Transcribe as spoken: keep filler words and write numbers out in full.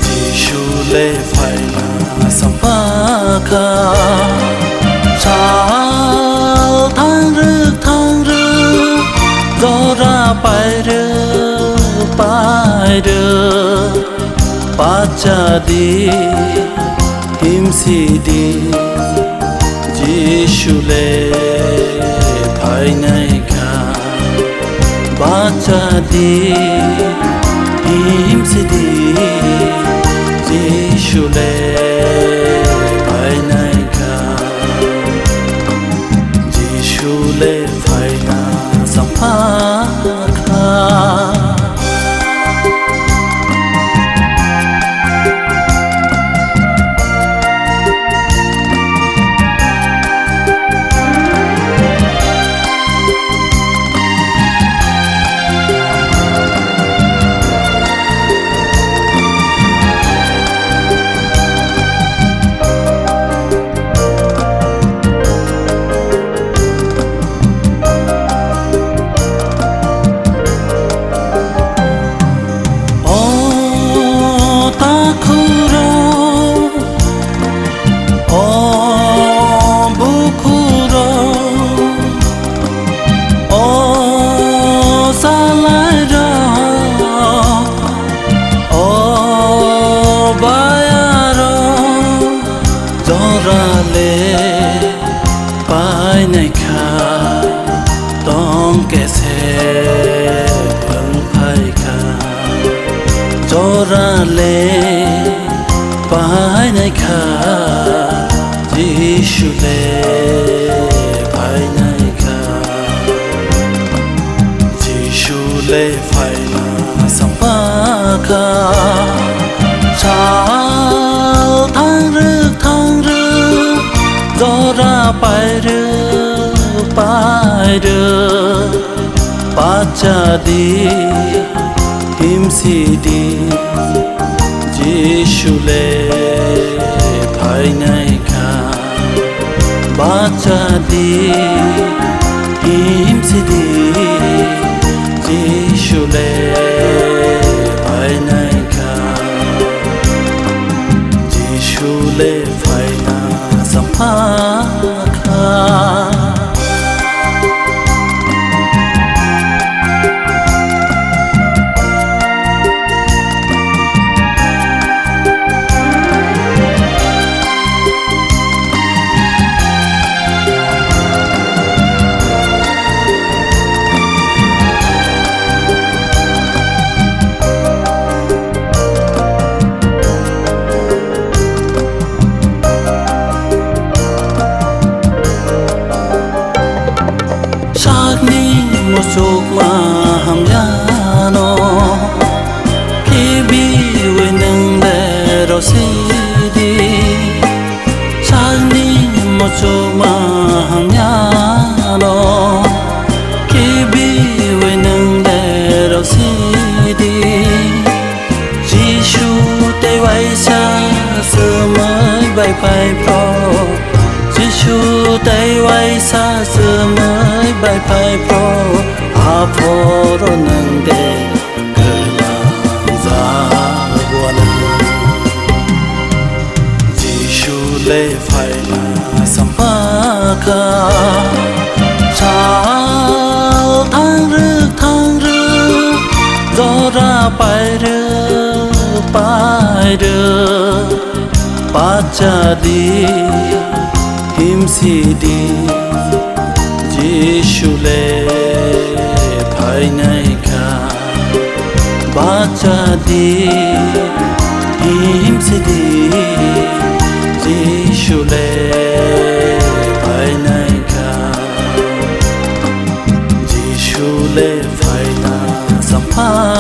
Jisu le phaina sampha kha, sal thangrwk thangrwk, jora pairwk pairwk, bacha di, himsi di, Jisu le phainai kha. Bacha di, himsi di, Jisu le phainai kha. Jisu le phaina sampha kha. O takhurok, o bukhurok, o salairok, o bayarok, jora le painai kha, tong khe se wng phai kha. Jora le painai kha, Jisu le painai kha. Jisu le phaina sampha kha, sal thangrwk thangrwk, jora pairwk pairwk, bacha di, himsi di, Jisu le phainai kha. Bacha di, himsi di, Jisu le phainai kha. Jisu le phaina sampha kha. Sakni muchukma hamyano, khibiwi nwng le rosidi. Sakni muchukma hamyano, khibiwi nwng le rosidi. Jisu tei waisa chumui bai phai phro. Jisu tei waisa chumui bai phai phro. Aphoro nwng de gwlangjago nwng. Jisu le phaina sampha kha. Sal thangrwk thangrwk, jora pairwk pairwk, bacha di, himsi di, Jisu le phainai kha. Bacha di, himsi di, Jisu Jisu le phainai kha, Jisu le phaina sampha